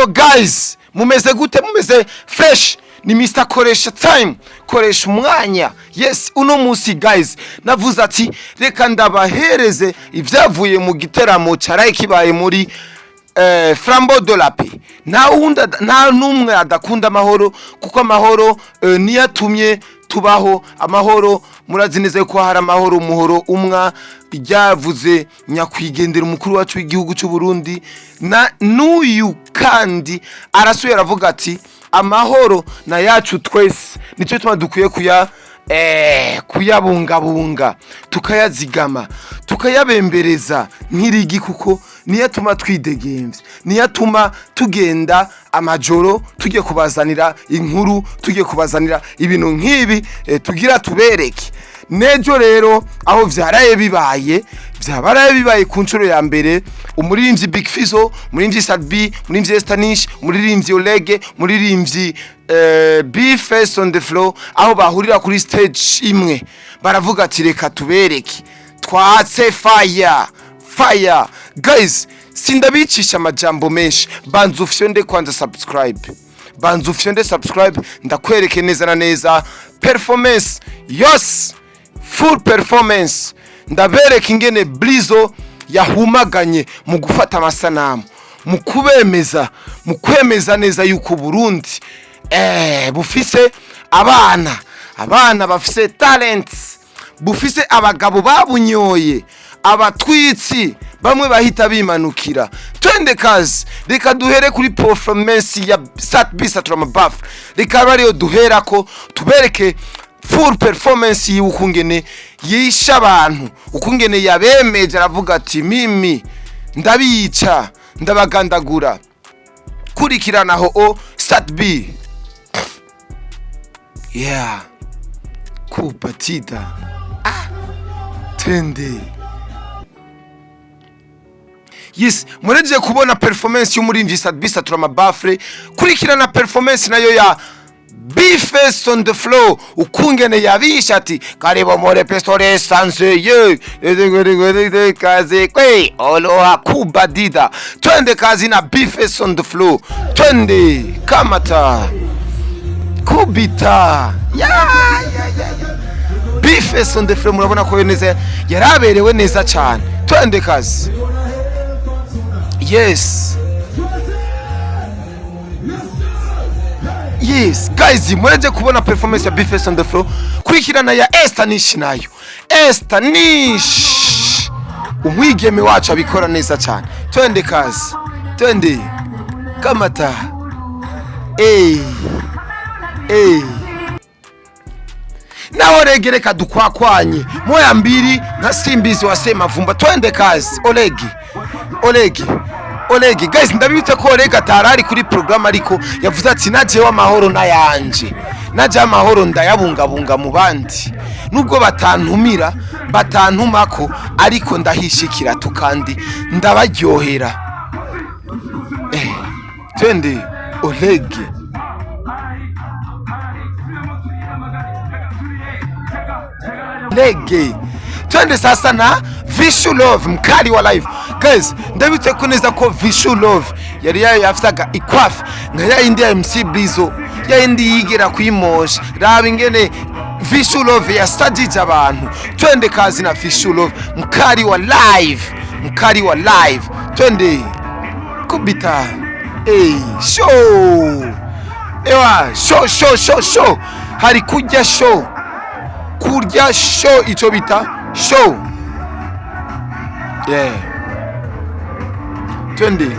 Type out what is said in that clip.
Yo guys, mumeze gute? Mumeze fresh? Ni Mr Koresha Time, koresha umwanya. Yes, uno munsi guys navuze ati reka ndabahereze ibyavuye mu giteramo caraye kibaye muri Flambeau de la Paix. Nta wundi, nta numwe adakunda amahoro, kuko amahoro niyo atumye tubaho. Amahoro, murazi neza ko hari amahoro, umuhoro umwa ryavuze nyakwigendera umukuru wacu w'igihugu cy'u Burundi, na n'uyu kandi arasuye aravuga ati amahoro na yacu twese. Nicyo tuma dukwiye kuyabungabunga, tukayazigama, tukayabembereza nk'irigi, kuko niyo atuma twidegemvya, niyo atuma tugenda amajoro tugiye kubazanira inkuru, tugiye kubazanira ibintu nk'ibi tugira tubereke nejo. Rero aho vyaraye bibaye, vyabaraye bibaye ku nshuro ya mbere, umuririmbyi Big Fizzo, umuririmbyi Sat-B, umuririmbyi Estanish, umuririmbyi Olege, umuririmbyi B Face on the Floor, aho bahurira kuri stage imwe baravuga ati reka tubereke twatse fire fire. Guys, sindabicisha amajambo menshi, banza ufyonde kwanza subscribe, banza ufyonde subscribe, ndakwereke neza na neza performance yose, full performance. Ndabereka ingene Blizo yahumaganye mu gufata amasanamu, mu kubemeza, mu kwemeza neza yuko Burundi bufise abana, abana bafise talents, bufise abagabo babunyoye, abatwitsi bamwe bahita bimanukira. Twende kazi, reka duhere kuri performance ya Sat-B Saturama Baf, reka abe ariyo duherako tubereke full performance yiwe, ukungene yisha abantu, ukungene yabemeje, aravuga ati mimi ndabica, ndabagandagura. Kurikiranaho o Sat-B, yeah, kupatida, ah, tende. Yes, murejeje kubona performance y'umuririmbyi Sat-B Saturama Bafre. Kurikirana performance nayo ya B-Face on the Floor, ukungene yabisha ati karibu muri pistole sanse ye kazi kwe oloha kubadida. Twende kazi na B-Face on the Floor, twende kamata kubita ya ya ya ya. B-Face on the Floor, murabona ko neza yaraberewe neza cyane. Twende kazi. Yes guys, mureje kubona performance ya B-Face on the Floor. Kurikirana ya Esther Nish, nayo Esther Nish, umwigeme wacu abikora neza cyane. Twende kazi, twende kamata. Ey ey, naho rege reka dukwakwanye moya mbili nka Simbizi wa Semavumba. Twende kazi, Olegi, Olegi, Olegi. Guys, ndabibutse ko Olegi atarari kuri program, ariko yavuze ati najewe amahoro nayanje, naje amahoro ndayabungabunga mu bandi, nubwo batantumira, batantumako, ariko ndahishikira tu kandi ndabaryohera. Twende Olegi. Lege, twende sasa na Vishu Love, mkali wa live. Guys, ndabitse ko neza ko Vishu Love yari yafisaga ikwafi nka yayindi ya MC Blizo, yayindi yigira kwimosha. Raba ingene Vishu Love yasajije abantu. Twende kazi na Vishu Love, mkali wa live, mkali wa live. Twende kubita. Hey, show, ewa show show show show, hari kujya show, kurya show, icyo bita show. Yeah, twende.